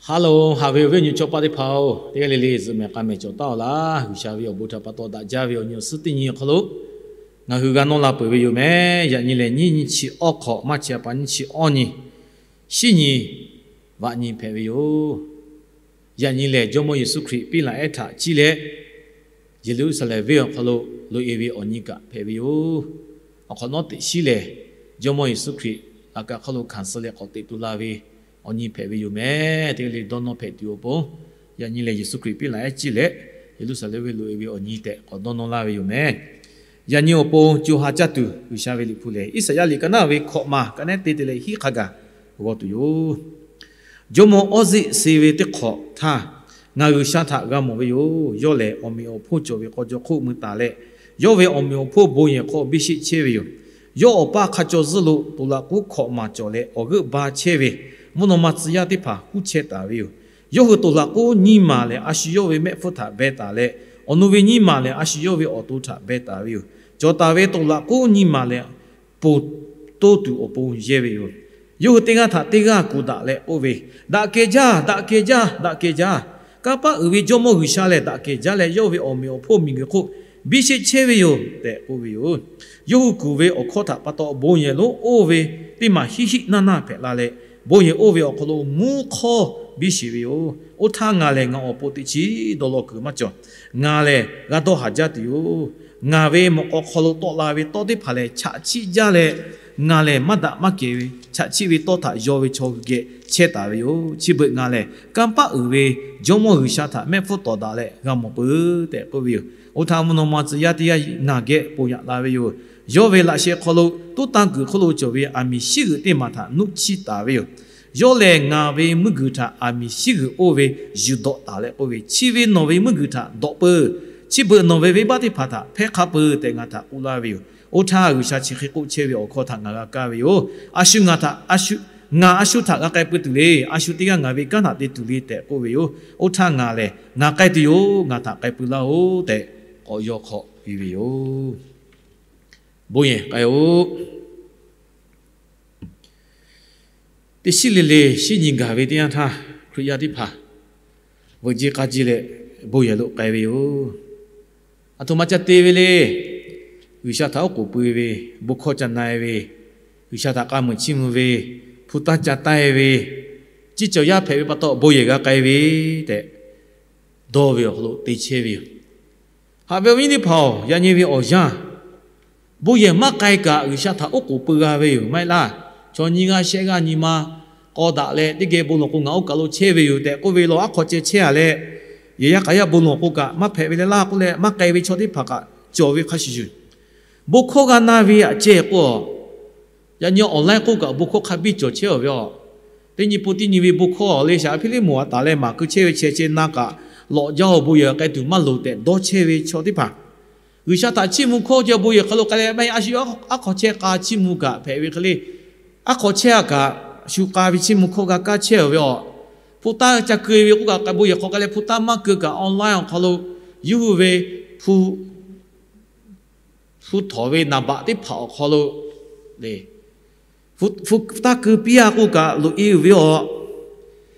Hello, haꞈ ve awˬ viˉ awˬ nyi chaw paˆ teˇ hpaˍ-oˬ, teˇ g'aˇ le le zuhꞈ mehˍ k'a mehˍ cawˬ taˍ-oˬ laˇ. G'uiˬsha ve awˬ bon htaꞈ pa taw daꞈ jaˇ ve awˬ nyi awˬ suhˉ teˇ nyi awˬ hk'aw lo ngaˬ hui g'a nawˇ la peuˬ ve yoˬ meh. Yaꞈ nyi lehˬ, nyiˇ nyi chi awˇ hk'awꞈ maˇ chi a pa nyiˇ chi awˇ nyi, shiˉ nyi vaꞈ nyi hpehꞈ ve yoˬ. Yaꞈ nyi lehˬ, Jawˇmawˇ Yeˍsuˆ Hkriꞈ piˇ laˬ ehˉ htaꞈ ciˇ leh, Yeˍruˆsaˍlehnˍ venˇ awˬ hk'aw lo loꞈ-e ve awˬ nyi kaꞈ hpehꞈ ve yoˬ. Awˬ hk'awꞈ nawˉ teꞈ shiˉ lehˬ, Jawˇmawˇ Yeˍsuˆ Hkriꞈ laꞈ ka hk'aw lo hkanˍ suh leh k'awꞈ teꞈ tu la ve awˬ nyi hpehꞈ ve yoˬ meh. Teˇ g'aˇ le dawˇ nawˇ hpehꞈ tuˬ awˬ pon, yaꞈ nyi lehˬ Yeˍsuˆ Hkriꞈ piˇ laˬ ehˉ ciˇ leh, Yeˍruˆsaˍlehnˍ venˇ loꞈ-e ve awˬ nyi tehꞈ k'awꞈ dawˇ nawˇ laˇ ve yoˬ meh. Yaꞈ nyi awˬ pon co ha caˇ tuˬ G'uiˬsha ve liꞈ hpu lehˬ, Iˉsaˍyaˆ liꞈ ka naˉ ve hkawꞈ ma ka nehˉ te te leh hiˉ hk'a gaˬ g'aw tuˬ yoˬ. Jawˇmawˇ Awˇziˆ suh ve teˇ hk'awꞈ htaˇ, ngaˬ G'uiˬsha htaꞈ g'a mawˬ ve yoˬ. Yawˇ lehˬ, awˬ meꞈ awˬ hponˇ cawˬ ve k'aw jaw hk'oˆ mui taˍ leh, yawˇ ve awˬ meꞈ awˬ hponˇ bon yehˬ hk'aw biˇ sheˆ chehˇ ve yoˬ. Yawˇ awˬ paˇ hk'a caw zuhˆ lo toꞈ laꞈ k'oˉ hkawꞈ maˍ cawˬ leh, awˬ g'euˆ ba chehˇ ve mvuhˇ naw ma tcuh yaˇ teˇ hpaˍ huˉ chehˇ taˍ ve yoˬ. Yawˇ hui toꞈ laꞈ k'oˉ nyiˇ maˬ lehˬ, a shu yawˇ ve mehˆ hpfuhˇ htaꞈ beh taˍ leh, awˬ nu ve nyiˇ maˬ lehˬ, a shu yawˇ ve awˬ to htaꞈ beh taˍ ve yoˬ. Cawˬ taˍ ve toꞈ laꞈ k'oˉ nyiˇ maˬ lehˬ, ponˬ toˇ tuˬ awˬ pon yehˇ ve yoˬ. Yawˇ hui teˇ g'aˇ htaꞈ teˇ g'aˇ kuˬ daꞈ leh k'oˆ ve, Daꞈ kehˬ jaˇ, daꞈ kehˬ jaˇ, daꞈ kehˬ jaˇ. Kanˇ paˆ uiˍ ve Jawˇmawˇ G'uiˬsha lehˬ daꞈ kehˬ jaˇ leh, yawˇ ve awˬ meꞈ awˬ hponˇ miˬguiˬ hk'oˆ biˇ sheˆ chehˇ ve yoˬ tehꞈ k'oˆ ve yoˬ. Yawˇ hui kuˬ ve awˬ hkawˇ htaꞈ pa taw bon yehˬ lonˉ oˇ ve teˇ maˬ hiˆ hiˆ naˇ naˇ hpehꞈ la leh, bon yehˬ oˇ ve awˬ hk'aw lo mvuhˇ hk'awˇ biˇ sheˍ ve yoˬ. Oˇ htaˇ ngaˬ lehˬ ngaˬ awˬ pon teˇ chiˉ dawˇ law kuiˬ maˇ cawˬ. Ngaˬ lehˬ g'a dawˇ haˍ jaˇ tuˬ yoˬ. Ngaˬ ve mawꞈ k'aw hk'aw lo tawˆ la ve tawˇ teˇ hpaˍ lehˬ chaꞈ chiˆ jaˇ leh, ngaˬ lehˬ maˇ daꞈ maˇ kehˬ ve chaꞈ chiˆ ve tawˇ htaꞈ yaw ve chaw hui geh chehˇ taˍ ve yoˬ. Chi beuꞈ ngaˬ lehˬ kanˇ paˆ uiˍ ve Jawˇmawˇ G'uiˬsha htaꞈ mehˆ hpfuhˇ tawˍ daꞈ leh g'a mawˬ peuˬ tehꞈ k'oˆ ve yoˬ. Oˇ htaˇ mvuhˇ naw ma tcuh yaˇ teˇ g'aˇ ngaˬ geh ponˬ yaꞈ la ve yoˬ. Yawˇ ve laꞈ sheh hk'aw lo toˉ tanˇ kuiˬ hk'oˆ lo cawˬ ve aˬ miˍ shiˉ g'uiˬ teˇ maˬ htaꞈ nuˆ chiˇ taˍ ve yoˬ. Yawˇ lehˬ ngaˬ ve meuˇ g'uiˬ htaꞈ aˬ miˍ shiˉ g'uiˬ oˇ ve yuˬ dawꞈ taˍ leh k'oˆ ve, Chi ve nawˬ ve meuˇ g'uiˬ htaꞈ dawꞈ peuˬ. Chi beuꞈ nawˬ ve venˇbaˆ teˇ hpaˍ htaꞈ hpehˇ hk'a peuˬ tehꞈ ngaˬ htaꞈ k'oˆ laˇ ve yoˬ. Oˇ htaˇ G'uiˬsha chi hk'e k'oˆ chehˇ ve awˬ hkawˇ htaꞈ ngaˬ g'a kaˇ ve yoˬ. A shu ngaˬ htaꞈ, ngaˬ a shu htaꞈ g'a k'ai pui tuˬ le. A shu teˇ g'aˇ ngaˬ ve kanˉ htaꞈ te tuˬ le tehꞈ k'oˆ ve yoˬ. Oˇ htaˇ ngaˬ lehˬ, Ngaˬ k'ai tuˬ yoˬ. Ngaˬ htaꞈ k'ai pui laˇ-oˬ tehꞈ k'awꞈ yaw hk'awꞈ piˇ ve yoˬ. Bon yehˬ k'ai-oˬ. Teˇ shiˉ le le shiˉ nyi gaˬ ve teˇ yanˇ htaˇ, Hkriꞈ yaˇ teˇ hpaˍ veuꞈ jiˇ k'aˇ jiˇ leh bon yehˬ lo k'ai ve yoˬ. Aˬ htoꞈ ma ca te ve le. G'uiˬsha htaꞈ oˉ k'oˍ pui ve, bon hkawˇ ca na-e ve, G'uiˬsha htaꞈ k'a muiˬ chiˇ mvuh ve, hpu tanˇ ca taˇ-e ve, ciˇ cawˬ yaˇ hpehꞈ ve pa taw bon yehˬ g'a k'ai ve tehꞈ dawˇ ve awˬ hk'aw lo te chehˇ ve yoˬ. Haꞈ ve awˬ viˉ teˇ hpaˍ-oˬ, yaꞈ nyi ve awˬ yanˇ, bon yehˬ maˇ k'ai kaꞈ G'uiˬsha htaꞈ oˉ k'oˍ pui g'a ve yoˬ maˇ heˆ laˇ. Chaw nyiˇ g'aˇ shehˆ g'aˇ nyi ma k'aw daꞈ leh teˇ geh bon lawˬ k'o, ngaˬ oˇ kaˬ lo chehˇ ve yoˬ tehꞈ k'oˆ ve law, aˉ hk'aw ceh chehˇ-a leh, yehˬ yaˇ k'aꞈ yaˇ bon lawˬ k'o kaꞈ maˇ hpehꞈ ve leh laˇ k'oˆ leh maˇ k'ai ve chaw teˇ hpaˍ kaꞈ cawˬ ve hk'a shuˍ shuˍ, bon hkawˇ g'a na ve aꞈ ceh k'o, yaꞈ nyi online k'oˆ kaꞈ bon hkawˇ hk'a biˇ cawˬ chehˇ-oˬ ve-aˬ. Teˇ nyi pun teˇ nyi ve bon hkawˇ le shaˍ piˇ liˇ moˍ a taˍ leh maˍ keu chehˇ ve cheh cheh na kaꞈ, lawꞈ jaˇ-oˬ, bon yehˬ k'ai tuˬ maˇ loˍ tehꞈ dawˇ chehˇ ve chaw teˇ hpaˍ, G'uiˬsha htaꞈ chiˇ mvuh hkawˇ ceh bon yehˬ hk'aw lo k'ai leh maˇ heˆ, a shu aˉ hk'aw chehˇ k'a chiˇ mvuh kaꞈ hpehꞈ ve hk'e le. Aˉ hk'aw chehˇ-a kaꞈ, shu k'a ve chiˇ mvuh hkawˇ g'a kaˇ chehˇ-oˬ ve-aˬ. Hpu tanˇ ca keu ve k'oˆ kaꞈ, k'ai bon yehˬ hk'aw k'ai leh hpu tanˇ maˇ keu kaꞈ online awˬ hk'aw lo, yawˇ hui ve hpu hpu htawˍ ve naˍ baꞈ teˇ hpaˍ awˬ hk'aw lo le, hpu tanˇ keu piˇ-a k'oˆ kaꞈ loꞈ-e-oˬ ve-aˬ.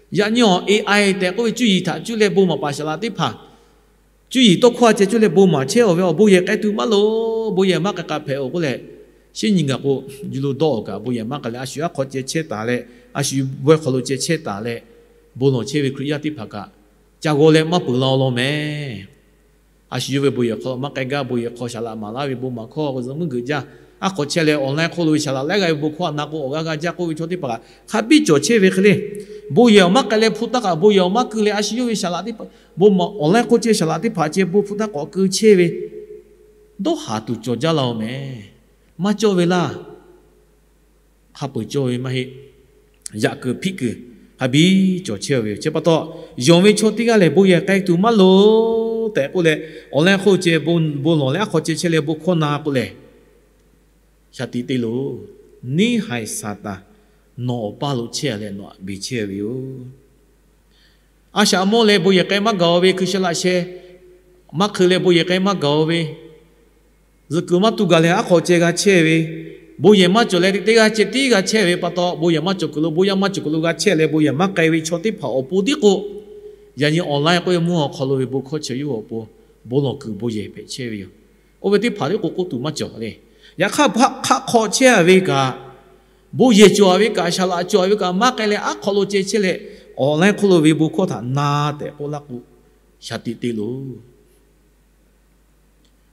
Yaꞈ nyi-aˬ, A I tehꞈ k'oˆ ve cuˇ yiˍ htaꞈ cuˇ leh bon maˍ paˍ shaˍ laꞈ teˇ hpaˍ, cuˇ yiˍ tawˇ hkawˇ a ceh cuˇ leh bon maˍ chehˇ-oˬ ve-aˬ. Bon yehˬ k'ai tuˬ maˇ loˍ, bon yehˬ maˇ k'ai k'ai hpehꞈ-oˬ k'oˆ leh, shinˉ nyi gaˬ k'o, yuˬ lo dawˇ-oˬ kaꞈ bon yehˬ maˇ k'ai leh, a shu aˉ hk'aw ceh chehˇ taˍ leh, a shu vawˇ hk'aw lo ceh chehˇ taˍ leh, bon lawˬ chehˇ ve Hkriꞈ yaˇ teˇ hpaˍ kaꞈ, ca g'aw leh maˇ peuˬ la-o law meh. A shu yawˇ ve bon yehˬ hk'aw maˇ k'ai gaˇ, bon yehˬ hk'aw shaˍ laꞈ maˍ laˇ ve bon maˍ hkawˇ k'o zuhꞈ muiˉ geuꞈ jaˇ. Aˉ hk'aw chehˇ leh online hk'oˆ lo ve shaˍ laꞈ laiˉ g'aˇ ve bon hkawˇ a na k'o awˬ g'aˇ g'a jaˇ k'oˆ ve chaw teˇ hpaˍ kaꞈ hk'a biˇ cawˬ chehˇ ve hk'e le. Bon yehˬ maˇ k'ai leh hpu tanˇ kaꞈ bon yehˬ maˇ keu leh a shu yawˇ ve shaˍ laꞈ teˇ hpaˍ, bon maˍ online hk'oˆ ceh shaˍ laꞈ teˇ hpaˍ ceh bon hpu tanˇ k'awꞈ keu chehˇ ve dawˇ haˍ tuˬ cawˬ jaˇ la-o meh. Maˇ cawˇ ve laˇ. Hk'a peuˬ cawˇ ve maˇ heˆ. Yaꞈ kuiˬ hpiˆ kuiˬ hk'a biˇ cawˬ chehˇ ve yoˬ. Chi pa taw, yonˍ ve chaw teˇ g'aˇ lehˬ bon yehˬ k'ai tuˬ maˇ loˍ tehꞈ k'oˆ leh, awˬ laˇ hk'oˆ ceh bon lawˬ leh aˉ hk'aw ceh chehˇ leh bon hkawˇ na k'o lehˬ, shaˍ tiꞈ te loˬ. Neˇhaiˬ Saˍtanˍ nawˬ awˬ paˇ lo chehˇ leh nawˬ htaꞈ beˬ chehˇ ve yoˬ. A shaꞈ mawˇ leh bon yehˬ k'ai maˇ gaˬ-o ve, hkui sha laꞈ sheh maˇ hk'eu leh bon yehˬ k'ai maˇ gaˬ-o ve, zuhꞈ kuiˬ maˇ tu gaˬ leh aˉ hk'aw ceh g'a chehˇ ve, Bon yehˬ maˇ cawˬ leh teˇ g'aˇ ceh tiˉ g'a chehˇ ve pa taw, bon yehˬ maˇ cawˬ kuiˬ lo bon yaˇ maˇ cawˬ kuiˬ lo g'a chehˇ leh bon yehˬ maˇ k'ai ve chaw teˇ hpaˍ awˬ pon tiˉ k'o, yaꞈ nyi online k'oˆ ve mvuhˇ haw hk'aw lo ve bon hkawˇ chi yawˇ hui awˬ pon bon lawˬ kuiˬ bon yehˬ hpehꞈ chehˇ ve yoˬ. Oˇ ve teˇ hpaˍ tiˉ k'o k'oˆ tuˬ maˇ cawˬ le. Yaꞈ hk'aˇ hk'aˆ hk'aw chehˇ ve kaꞈ, bon yehˬ cawˬ ve kaꞈ, shaˍ laꞈ cawˬ ve kaꞈ maˇ k'ai leh aˉ hk'aw lo ceh chehˇ leh, online hk'oˆ lo ve bon hkawˇ htaꞈ na tehꞈ k'oˆ laˇ k'o, shaˍ tiꞈ te loˬ.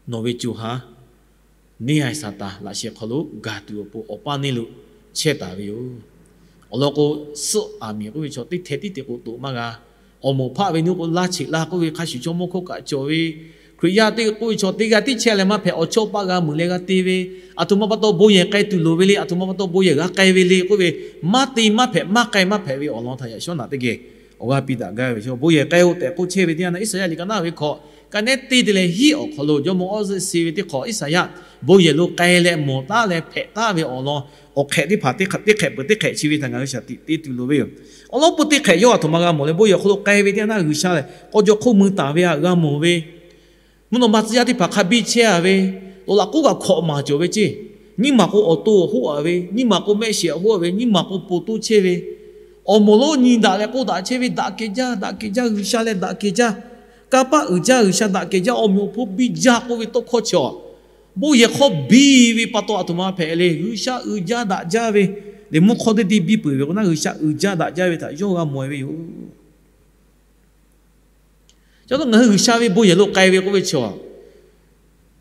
Nawˬ ve co ha neˇ haiˬ Saˍtanˍ laꞈ sheh hk'aw lo gaˬ tuˬ awˬ pon awˬ paˇ neˇ lo chehˇ taˍ ve yoˬ. Awˬ lawn k'o, suhˆ aˬ miˍ k'oˆ ve chaw teˇ hteh tiˉ te k'o toꞈ maˇ g'a. Awˬ moˍ hpaˆ ve nuˇ k'o laˇ cheꞈ la k'oˆ ve hk'a shuˍ chaw mawˇ hkawˇ kaꞈ cawˬ ve, Hkriꞈ yaˇ teˇ k'oˆ ve chaw teˇ g'aˇ tiˉ chehˇ leh maˇ hpehꞈ, awˬ chawˇ paˆ g'a muiˬ leh g'a te ve, aˬ htoꞈ ma pa taw bon yehˬ k'ai tuˬ loˍ ve le, aˬ htoꞈ ma pa taw bon yehˬ g'a k'ai ve le k'oˆ ve, maˇ te maˇ hpehꞈ maˇ k'ai maˇ hpehꞈ ve awˬ lawn htaꞈ yaꞈ shawˉ naꞈ teˇ geh awˬ g'aˇ piˇ daꞈ gaˇ ve chaw, bon yehˬ k'ai-o tehꞈ k'oˆ chehˇ ve teˇ yanˇ na, Iˉsaˍyaˆ liꞈ ka naˉ ve hkawꞈ ka nehˉ teˇ te leh hiˉ awˬ hk'aw lo jawˇmawˇ Awˇzeˆ suh ve teˇ hk'awꞈ Iˉsaˍyaˆ bon yehˬ lo k'ai leh mawˬ taˉ leh hpehꞈ taˉ ve awˬ lawn, awˬ hk'ehꞈ teˇ hpaˍ teˇ hk'ehꞈ teˇ hk'ehꞈ peuˬ teˇ hk'ehꞈ chi ve htaꞈ ngaˬ hui shaˍ tiꞈ te tuˬ loˍ ve yoˬ. Awˬ lawn peuˬ teˇ hk'ehꞈ yawˇ aˬ htoꞈ ma g'a mawˬ leh bon yehˬ hk'aw lo k'ai ve teˇ yanˇ na, G'uiˬsha lehˬ k'aw jaw hk'oˆ mui taˍ ve htaꞈ g'a mawˬ ve, mvuhˇ naw ma tcuh yaˇ teˇ hpaˍ hk'a biˇ chehˇ a ve, loꞈ laꞈ k'oˉ kaꞈ hkawꞈ maˍ cawˬ ve ceˇ. Nyiˇ maˬ k'o awˬ to awˬ hoˆ a ve, nyiˇ maˬ k'o mehˆ shiˍ awˬ hoˆ a ve, nyiˇ maˬ k'o po toˇ chehˇ ve, awˬ moˍ lonˉ nyi daꞈ leh k'oˆ daꞈ chehˇ ve, daꞈ kehˬ jaˇ, daꞈ kehˬ jaˇ, G'uiˬsha lehˬ daꞈ kehˬ jaˇ, kanˇ paˆ uiˍ jaˇ, G'uiˬsha daꞈ kehˬ jaˇ, awˬ meꞈ awˬ hponˇ biˇ jaˇ k'oˆ ve tawˇ hkawˇ chi a, bon yehˬ hk'aw biˇ ve pa taw aˬ htoꞈ ma hpehꞈ le. G'uiˬsha uiˍ jaˇ daꞈ jaˇ ve, lehˬ mvuhˇ hk'awˇ teˇ deˇ biˇ peuˬ ve k'o na, G'uiˬsha uiˍ jaˇ daꞈ jaˇ ve htaꞈ yawˇ g'a mawˬ e ve yoˬ. Ca lo ngaˬ hui G'uiˬsha ve bon yehˬ lo k'ai ve k'oˆ ve chi a,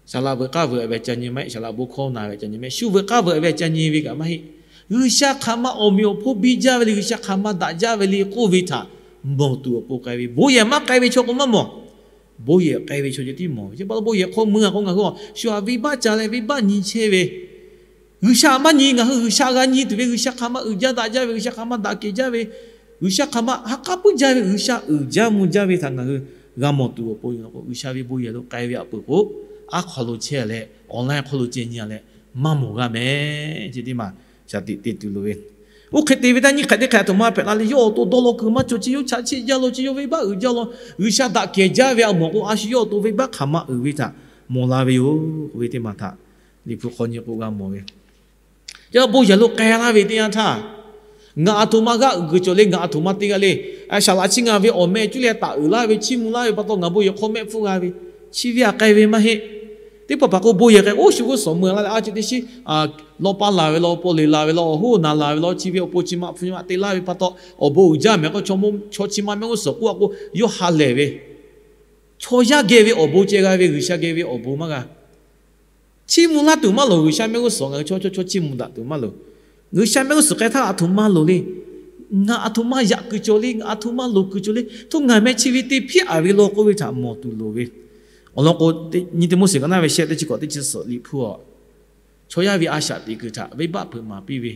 saˍ laꞈ veuꞈ k'aˇ veuꞈ ve ca nyi maˇ heˆ, saˍ laꞈ bon hkawˇ na ve ca nyi maˇ heˆ, shu veuꞈ k'aˇ veuꞈ ve ca nyi ve kaꞈ maˇ heˆ. G'uiˬsha hk'aˬ ma awˬ meꞈ awˬ hponˇ biˇ jaˇ ve le, G'uiˬsha hk'aˬ ma daꞈ jaˇ ve le k'oˆ ve htaꞈ mawˬ tuˬ awˬ pon k'ai ve. Bon yehˬ maˇ k'ai ve chaw k'o maˇ mawˬ. Bon yehˬ k'ai ve chaw ceh tiˉ mawˬ ve. Chi pa taw bon yehˬ hk'aw mui a k'o ngaˬ hui a shu a venˇbaˆ ca leh venˇbaˆ nyi chehˇ ve, G'uiˬsha maˇ nyi, ngaˬ hui G'uiˬsha g'a nyi tuˬ ve, G'uiˬsha hk'aˬ ma uiˍ jaˇ daꞈ jaˇ ve, G'uiˬsha hk'aˬ ma daꞈ kehˬ jaˇ ve, G'uiˬsha hk'aˬ ma ha k'aˉ puiˉ jaˇ ve, G'uiˬsha uiˍ jaˇ mvuh jaˇ ve htaꞈ ngaˬ hui g'a mawˬ tuˬ awˬ pon yoˬ. G'uiˬsha ve bon yehˬ lo k'ai ve aꞈ peuˬ k'o, aˉ hk'aw lo chehˇ leh online hk'aw lo ceh nyi a leh maˇ mawˬ g'a mehˍ. Ceh tiˉ maˬ shaˍ tiꞈ te tuˬ loˍ ve. Oˇ hk'e te ve htaˇ nyiˇ hk'ehꞈ teˇ hk'ehꞈ aˬ htoꞈ ma hpehꞈ la le, yawˇ awˬ to dawˇ law kuiˬ maˇ cawˬ chi, yawˇ chaꞈ chiˆ jaˇ law chi, yawˇ venˇbaˆ uiˍ jaˇ law, G'uiˬsha daꞈ kehˬ jaˇ ve a mawˬ k'o, a shu yawˇ awˬ to venˇbaˆ hk'aˬ ma uiˍ ve htaꞈ mawˬ la ve yoˬ. Oˇ ve teˇ maˬ htaꞈ Liꞈ hpu hk'aw nyi k'o g'a mawˬ ve. Yaꞈ bon yehˬ lo k'ai laˇ ve teˇ yanˇ htaˇ, ngaˬ aˬ htoꞈ ma g'aˇ uiˍ kuiˬ cawˬ le, ngaˬ aˬ htoꞈ ma te g'a le. Shaˍ laꞈ chi ngaˬ ve awˬ meh cuˇ leh taˍ uiˍ laˇ ve, chiˇ mvuh laˇ ve pa taw ngaˬ bon yehˬ hk'aw mehˆ hpfuhˇ g'a ve, chi ve aꞈ k'ai ve maˇ heˆ. Teˇ hpaˍ hpaˍ k'o bon yehˬ k'ai, oˇ shu g'uˇ suhˍ mui laˇ leh a ceh teˇ shiˉ, lawˇ paˇ laˬ ve law, paw leˬ laˬ ve law, awˬ hoˉ naˬ laˬ ve law, chi ve awˬ pon chi ma hpu ma te laˇ ve pa taw, awˬ bon uiˍ jaˇ mehˍ k'o, chaw chi ma mehˆ g'uˇ suhˍ k'oˆ a k'o, yawˇ ha lehˬ ve. Chaw yaˇ geh ve awˬ bon ceh g'a ve, G'uiˬsha geh ve awˬ bon maˇ g'a. Chiˇ mvuh laˇ tuˬ maˇ loˍ, G'uiˬsha mehˆ g'uˇ suhˍ ngaˬ hui chaw chaw chaw chiˇ mvuh daꞈ tuˬ maˇ loˍ. G'uiˬsha mehˆ g'uˇ suhˍ k'ai htaˇ aˬ htoꞈ ma loˍ le. Ngaˬ aˬ htoꞈ ma yaꞈ kuiˬ cawˬ le, ngaˬ aˬ htoꞈ ma loˍ kuiˬ cawˬ le. Hto ngaˬ meh chi ve te hpiˇ a ve law k'oˆ ve htaꞈ mawˬ tuˬ loˍ ve. Awˬ lawn k'o, nyi Tiˆmoˉseˍ ka naˉ ve shehˆ teˇ chi k'awꞈ teˇ chi suhˍ Liꞈ hpu a, chaw yaˇ ve a shaꞈ teꞈ kuiˬ htaꞈ venˇbaˆ hpeuꞈ maˍ piˇ ve,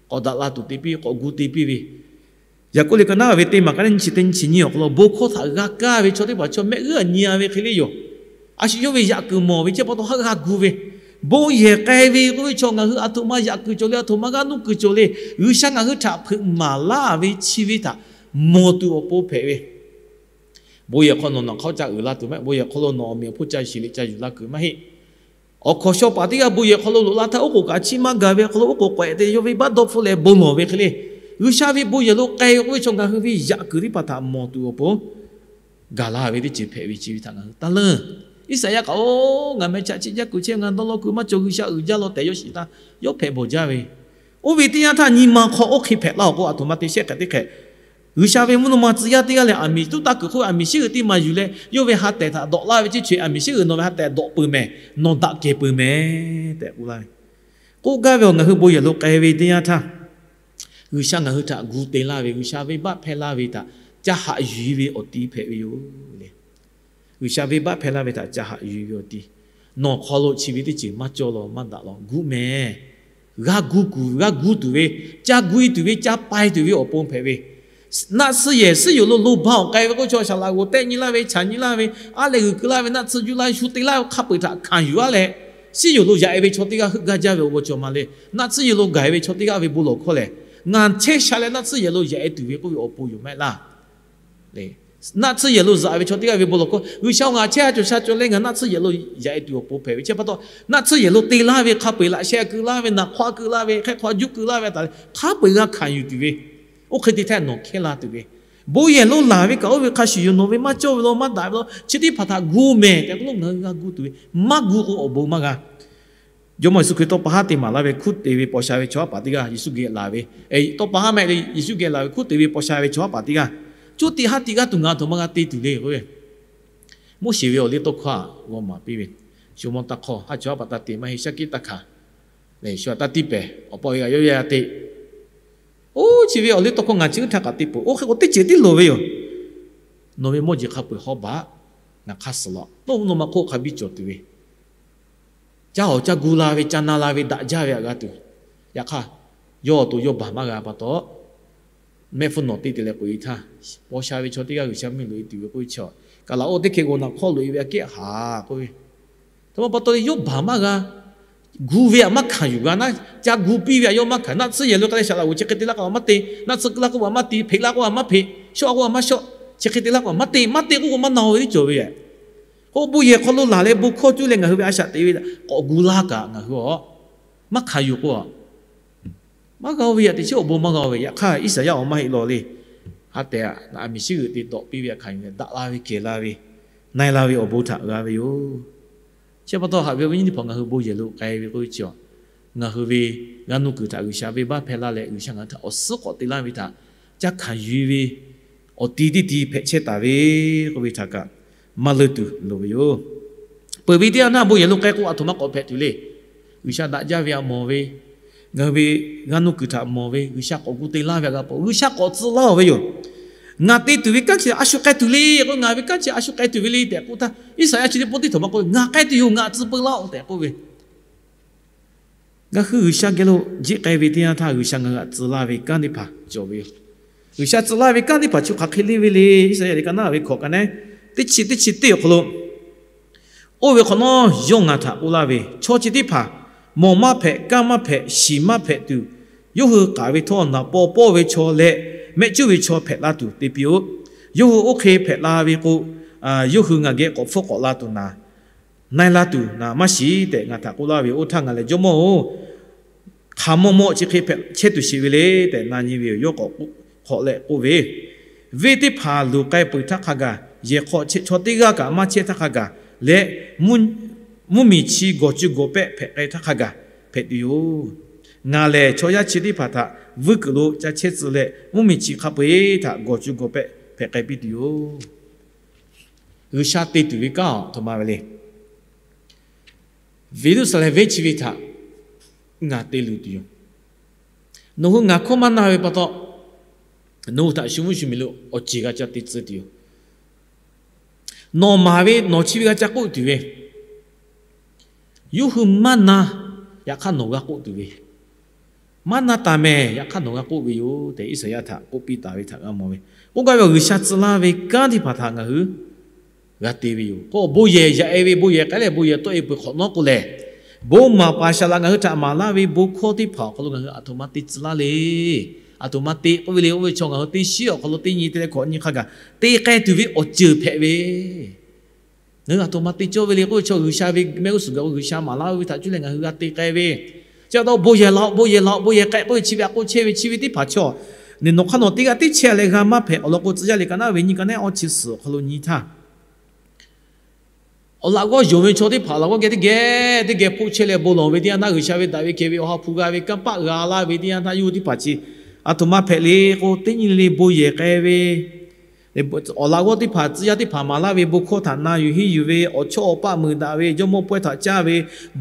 k'awꞈ daꞈ la tuˬ te piˇ ve, k'awꞈ gu te piˇ ve, Yaˍkoˆ liꞈ ka naˉ ve teˇ maˬ ka naˉ nyi chi teˇ nyi chi nyi awˬ hk'aw lo bon hkawˇ htaꞈ g'a kaˇ ve chaw teˇ hpaˍ chaw mehˆ g'uˇ a nyi a ve hk'e le yoˬ. A shu yawˇ ve yaꞈ kuiˬ mawˬ ve chi pa taw haˆ g'a gu ve, bon yehˬ k'ai ve k'oˆ ve chaw ngaˬ hui aˬ htoꞈ ma yaꞈ kuiˬ cawˬ le, aˬ htoꞈ ma g'aˇ nuˇ kuiˬ cawˬ le, G'uiˬsha ngaˬ hui htaꞈ hpeuꞈ maˍ laˇ ve chi ve htaꞈ mawˬ tuˬ awˬ pon hpehꞈ ve. Bon yehˬ hk'aw nawˬ nawˬ hk'aˇ ca uiˍ la tuˬ maˇ heˆ. Bon yehˬ hk'aw lo nawˬ awˬ meꞈ awˬ hponˇ ca shiˍ liꞈ ca yuˬ la kuiˬ maˇ heˆ. Awˬ hkawnˍ shaw paˍ teˇ g'aˇ bon yehˬ hk'aw lo loꞈ la htaˇ, oˉ k'oˍ kaꞈ chiˇ maˇ gaˬ ve hk'aw lo oˉ k'oˍ k'awehꞈ te yawˇ venˇbaˆ dawˇ hpfuhˆ leh bon lawˬ ve hk'e le, G'uiˬsha ve bon yehˬ lo k'ai ve k'oˆ ve chaw ngaˬ hui ve yaꞈ kuiˬ teˇ hpaˍ htaꞈ mawˬ tuˬ awˬ pon gaˬ la ve teˇ ceuˬ hpehꞈ ve chi ve htaꞈ ngaˬ hui taˇ leunˇ. Iˉsaˍyaˆ kaꞈ, oˇ, ngaˬ meh chaꞈ chiˆ jaˇ kuiˬ chehˇ, ngaˬ dawˇ law kuiˬ maˇ cawˬ, G'uiˬsha uiˍ jaˇ law tehꞈ yawˇ shiˍ htaˇ yawˇ hpehꞈ bawˬ jaˇ ve. Oˇ ve teˇ yanˇ htaˇ nyi ma hk'aw oˇ hk'e hpehꞈ laˇ awˬ k'o, aˬ htoꞈ ma te shehˆ hk'e teˇ hk'e G'uiˬsha ve mvuhˇ naw ma tcuh yaˇ teˇ g'aˇ lehˬ, aˬ miˍ tuˉ taˇ kuiˬ hk'oˆ aˬ miˍ shiˉ g'uiˬ teˇ maˬ yuˬ leh, yawˇ ve ha tehˬ htaꞈ dawꞈ laˇ ve ceˇ, chi aˬ miˍ shiˉ g'uiˬ nawˬ ve ha tehˬ dawꞈ peuˬ mehˍ, nawˬ daꞈ kehˬ peuˬ mehˍ tehꞈ k'oˆ laˇ ve. K'oˆ gaˇ ve awˬ, ngaˬ hui bon yehˬ lo k'ai ve teˇ yanˇ htaˇ, G'uiˬsha ngaˬ hui htaꞈ gu te laˇ ve, G'uiˬsha venˇbaˆ hpehˇ laˇ ve htaꞈ ca haꞈ yuˬ e ve awˬ ti hpehꞈ ve yoˬ le. G'uiˬsha venˇbaˆ hpehˇ laˇ ve htaꞈ ca haꞈ yuˬ e ve awˬ ti, nawˬ hk'aw lo chi ve teˇ ceuˬ maˇ cawˇ law maˇ daꞈ law, guˆ mehˍ. G'a gu kuˬ, g'a gu tuˬ ve, ca gu e tuˬ ve, ca pai tuˬ ve awˬ pon hpehꞈ ve. Naˆ tsuhˇ yehˬ suhˉ yoˬ lo lo ba awˬ k'ai ve k'oˆ ve chaw, shaˍ laꞈ g'oˍ tehˆ nyi laˇ ve, chaꞈ nyi laˇ ve, aˉ leh g'uiˬ keu laˇ ve, naˆ tsuhˇ juˇ laˇ ve, shu te laˇ ve hk'a peu-eˬ htaꞈ hkanˍ yuˬ aˉ leh, suhˉ yoˬ lo yaꞈ e ve chaw teˇ g'aˇ heuˆ gaˇ jaˇ ve awˬ g'aw cawˬ ma le. Naˆ tsuhˇ yehˬ lo gaˬ e ve chaw teˇ g'aˇ ve bon lawˬ hkawˇ lehˬ, ngaˬ chehˇ sha leh naˆ tsuhˇ yehˬ lo yaꞈ e tuˬ ve k'oˆ ve awˬ pon yoˬ maˇ heˆ laˇ le. Naˆ tsuhˇ yehˬ lo zaꞈ ve chaw teˇ g'aˇ ve bon lawˬ hkawˇ, G'uiˬsha ngaˬ chehˇ a cawˬ sha cawˬ leh ngaˬ naˆ tsuhˇ yehˬ lo yaꞈ e tuˬ awˬ pon hpehꞈ ve. Chi pa taw, naˆ tsuhˇ yehˬ lo te laˇ ve hk'a peu-eˬ laꞈ sheh keu laˇ ve, naˬ hk'aw keu laˇ ve, hk'e hk'aw juˆ keu laˇ ve htaꞈ hk'a peu-eˬ g'a hkanˍ yuˬ tuˬ ve, oˇ hk'e te htaˇ nawˬ hkehˇ la tuˬ ve, bon yehˬ lo laˬ ve kaꞈ oˇ ve hk'a shuˍ yoˬ. Nawˬ ve maˇ cawˇ ve lo, maˇ daꞈ ve lo, chi teˇ hpaˍ htaꞈ gu mehˍ tehꞈ k'oˆ lo ngaˬ hui g'a gu tuˬ ve, maˇ gu k'o awˬ bon maˇ g'a. Jawˇmawˇ Yeˍsuˆ Hkriꞈ tawˇ pa haˉ te maˍ laˇ ve hkuˉ te ve paw sha ve chaw haˉ paˍ teˇ g'aˇ Yeˍsuˆ geh laˬ ve, tawˇ pa haˉ mehˆ le Yeˍsuˆ geh laˬ ve hkuˉ te ve paw sha ve chaw haˉ paˍ teˇ g'aˇ, coˇ tiꞈ haˉ tiꞈ g'aˇ tuˬ ngaˬ aˬ htoꞈ ma g'a te tuˬ le k'oˆ ve, Moˉseˍ ve awˬ liˇ tawˇ hkawˇ g'aw maˍ piˇ ve, sho mawˇ taˇ hk'awˇ haˉ chaw haˉ paˍ taˇ te maˇ heˆ shaˉ kiˆ taˇ hkanˍ, leh sho a taˇ tiˇ pehˍ awˬ pa ve g'aꞈ yawˇ yaˇ te. Oˇ chi ve awˬ liˇ tawˇ hkawˇ ngaˬ chi uˉ htaˇ kaꞈ te peuˬ. Oˇ hk'e k'o teˇ ceuˬ tiˉ loˍ ve yoˬ. Nawˬ ve mawˇ jeˬ hk'a peu-eˬ hawˉ baˬ, ngaˬ hk'aˇ suhˍ law. Nawˬ hui nawˬ ma hk'oˆ hk'a biˇ cawˬ tuˬ ve, caˇ awˬ caˇ gu la ve, ca na la ve, daꞈ jaˇ ve aꞈ g'a tuˬ. Yaꞈ hk'aˇ, yawˇ awˬ to yawˇ baˬ maˇ g'a pa taw, mehˆ hpfuhˇ nawˬ te te leh k'oꞈ e htaˇ, paw sha ve chaw teˇ g'aˇ G'uiˬsha mvuhˇmiˬ loꞈ e tuˬ ve k'oˆ ve chi, kaˬ laꞈ oˇ teˇ hkeh g'aw naˬ hk'awˇ loꞈ e ve aꞈ kehˉ haˍ k'oˆ ve, htoꞈ ma pa taw le yawˇ baˬ maˇ g'a. Gu ve aꞈ maˇ hkanˍ yuˬ g'a naˉ, ca gu piˇ ve aꞈ yawˇ maˇ hkanˍ. Naˆ tsuhˇ yehˬ lo k'ai leh shaˍ laꞈ g'oˍ chi hk'e te laˇ k'o maˇ te, naˆ tsuhˇ keu laˇ k'oˆ maˇ te, shawˆ a k'oˆ maˇ shawˆ, chi hk'e te laˇ k'o maˇ te, maˇ te k'oˆ k'o maˇ na ve teˇ cawˬ ve yoˬ. K'o bon yehˬ hk'aw lo laˬ leh bon hkawˇ cuˇ leh ngaˬ hui ve a shaꞈ te ve k'awꞈ gu laˇ kaꞈ ngaˬ hui a maˇ hkanˍ yuˬ k'o a maˇ g'a ve yaꞈ teꞈ chiˉ awˬ bon maˇ g'a ve. Yaꞈ hk'aˇ Iˉsaˍyaˆ awˬ maˇ heˆ law le. Ha tehꞈ aꞈ miˬ shiˉ g'euꞈ te dawꞈ piˇ ve aꞈ hkanˍ yuˬ leh daꞈ la ve kehˬ la ve, na e la ve awˬ bon htaꞈ g'a ve yoˬ. Chi pa taw haꞈ ve awˬ viˉ nyi teˇ hpaˍ ngaˬ hui bon yehˬ lo k'ai ve k'oˆ ve chi a, ngaˬ hui ve g'aˇ nuˇ kuiˬ htaꞈ G'uiˬsha venˇ baˆ hpehˇ laˇ leh G'uiˬsha ngaˬ hui htaꞈ awˬ suhˉ k'awꞈ te laˇ ve htaꞈ caˇ hkanˍ yuˬ ve awˬ ti teˇ ti hpehꞈ chehˇ taˍ ve k'oˆ ve htaꞈ kaꞈ maˇ leuˇ tuˬ loˍ ve yoˬ. Peuˬ ve teˇ yanˇ htaˇ bon yehˬ lo k'ai k'o aˬ htoꞈ ma k'awꞈ hpehꞈ tuˬ le. G'uiˬsha daꞈ jaˇ ve aꞈ mawˬ ve, ngaˬ hui ve g'aˇ nuˇ kuiˬ htaꞈ mawˬ ve, G'uiˬsha k'awꞈ gu te laˇ ve aꞈ g'a pa G'uiˬsha k'awꞈ tcuh laˇ ve yoˬ. Ngaˬ te tuˬ ve kanˉ chi a shu k'ai tuˬ le k'o, ngaˬ ve kanˉ chi a shu k'ai tuˬ ve le tehꞈ k'oˆ htaˇ, Iˉsaˍyaˆ chi teˇ pawˆ teˇ htoꞈ ma k'oˆ ve, Ngaˬ k'ai tuˬ yoˬ, ngaˬ tcuh peu laˇ-oˬ tehꞈ k'oˆ ve. Ngaˬ hui G'uiˬsha geh lo jiˆ k'ai ve teˇ yanˇ htaˇ G'uiˬsha ngaˬ hui aꞈ tcuh laˇ ve kanˉ teˇ hpaˍ cawˬ ve yoˬ. G'uiˬsha tcuh laˇ ve kanˉ teˇ hpaˍ chi hk'aˬ hk'e le ve le, Iˉsaˍyaˆ liꞈ ka naˉ ve hkawꞈ ka naˉ teˇ chi teˇ chi teˇ awˬ hk'aw lo, Oˇ ve hk'awꞈ nawˉ yawˇ ngaˬ htaꞈ k'oˆ laˇ ve, Chaw chi teˇ hpaˍ mawˬ maˇ hpehꞈ, kanˇ maˇ hpehꞈ, shiˍ maˇ hpehꞈ tuˬ, yawˇ hui k'aˍ ve htawˇ naˍ paw pawˇ ve chaw leh mehˆ cuˉ ve chaw hpehꞈ la tuˬ te piˇ-oˆ. Yawˇ hui oˇ hk'e hpehꞈ la ve k'o, yawˇ hui ngaˬ geh k'awꞈ hpfuhˇ k'awꞈ la tuˬ naˍ, na e la tuˬ naˍ maˇ shiˍ tehꞈ ngaˬ htaꞈ k'oˆ laˇ ve. Oˇ htaˇ ngaˬ lehˬ, Jawˇmawˇ-oˬ, hk'aˬ mawˇ mawˇ chi hk'e hpehꞈ chehˇ tuˬ sheˍ ve le tehꞈ na nyi ve yoˬ. Yawˇ k'awꞈ hk'awꞈ leh k'oˆ ve, Venˇ teˇ hpaˍ luˬ k'ai peuˬ htaˇ hk'a gaˬ, yehˬ hk'aw chaw teˇ g'aˇ kaꞈ maˇ chehˇ htaˇ hk'a gaˬ leh, mvuhˇmiˬ chi gawˬ cuˇ gawˬ pehˆ hpehꞈ k'ai htaˇ hk'a gaˬ hpehꞈ tuˬ yoˬ. Ngaˬ lehˬ chaw yaˇ chi teˇ hpaˍ htaꞈ vuiˇ kuiˬ lo ca chehˇ tcuh leh, mvuhˇmiˬ chi hk'a peu-eˬ htaꞈ gawˬ cuˇ gawˬ pehˆ hpehꞈ k'ai piˇ tuˬ yoˬ. G'uiˬsha te tuˬ ve kanˉ aˬ htoꞈ ma ve le. Yeˍruˆsaˍlehnˍ venˇ chi ve htaꞈ ngaˬ te luˬ tuˬ yoˬ. Nawˬ hui ngaˬ hkawˇ maˇ na ve pa taw, nawˬ hui htaꞈ shu mvuhˇ shu miˬ lo awˬ ceˬ g'a ca te tcuh tuˬ yoˬ. Nawˬ maˍ ve nawˬ chi ve g'a ca k'oˆ tuˬ ve, yawˇ hui maˇ na, yaꞈ hk'aˇ nawˬ g'a k'oˆ tuˬ ve, maˇ na taˍ mehˍ, yaꞈ hk'aˇ nawˬ g'a k'oˆ ve yoˬ tehꞈ Iˉsaˍyaˆ htaꞈ k'oˆ piˇ taˍ ve htaꞈ g'a mawˬ ve. K'oˆ gaˇ ve G'uiˬsha tcuh laˇ ve kanˉ teˇ hpaˍ htaꞈ ngaˬ hui g'a te ve yoˬ. K'o bon yehˬ yaꞈ e ve, bon yehˬ k'ai leh bon yehˬ tawˆ e peuˬ hk'awꞈ nawˉ k'o lehˬ, bon maˍ paˍ shaˍ laꞈ ngaˬ hui htaꞈ maˍ laˇ ve bon hkawˇ teˇ hpaˍ awˬ hk'aw lo ngaˬ hui aˬ htoꞈ ma te tcuh laˇ le. Aˬ htoꞈ ma te k'oˆ ve le k'oˆ ve chaw ngaˬ hui teˇ shiˉ awˬ hk'aw lo teˇ nyi te leh hkawꞈ nyi hk'a gaˬ te k'ai tuˬ ve awˬ ceuˬ hpehꞈ ve. Ngaˬ hui aˬ htoꞈ ma te cawˇ ve le k'oˆ ve chaw G'uiˬsha ve mehˆ g'uˇ suhˍ gaˬ k'o G'uiˬsha maˍ laˇ ve htaꞈ cuˇ leh ngaˬ hui g'a te k'ai ve. Chi pa taw bon yehˬ laˬ-oꞈ, bon yehˬ laˬ-oꞈ, bon yehˬ k'ai k'oˆ ve chi ve aꞈ k'oˆ chehˇ ve chi ve teˇ hpaˍ chaw, nawˬ hk'aˇ nawˬ teˇ g'aˇ teˇ chehˇ leh g'a maˇ hpehꞈ awˬ lawn k'o, tcuh yaˇ liꞈ ka naˉ ve nyi ka naˉ awˇ chi suhˍ awˬ hk'aw lo nyi htaˇ, awˬ laꞈ g'awˇ yonˍ ve chaw teˇ hpaˍ awˬ laꞈ g'awˇ geh teˇ geh teˇ geh hpoˆ chehˇ leh bon lawˬ ve teˇ yanˇ htaˇ, G'uiˬsha ve daꞈ ve kehˬ ve awˬ ha hpu g'a ve kanˇ paˆ g'a laˇ ve teˇ yanˇ htaˇ, yawˇ hui teˇ hpaˍ chi aˬ htoꞈ ma hpehꞈ le k'o, teˇ nyi le le bon yehˬ k'ai ve, awˬ laꞈ g'awˇ teˇ hpaˍ tcuh yaˇ teˇ hpaˍ maˍ laˇ ve bon hkawˇ htaꞈ na yuˬ henˇ yuˬ ve, awˬ chawˇ awˬ paˆ meuˍ daꞈ ve, jawˇmawˇ pawehˇ htaꞈ caˇ ve,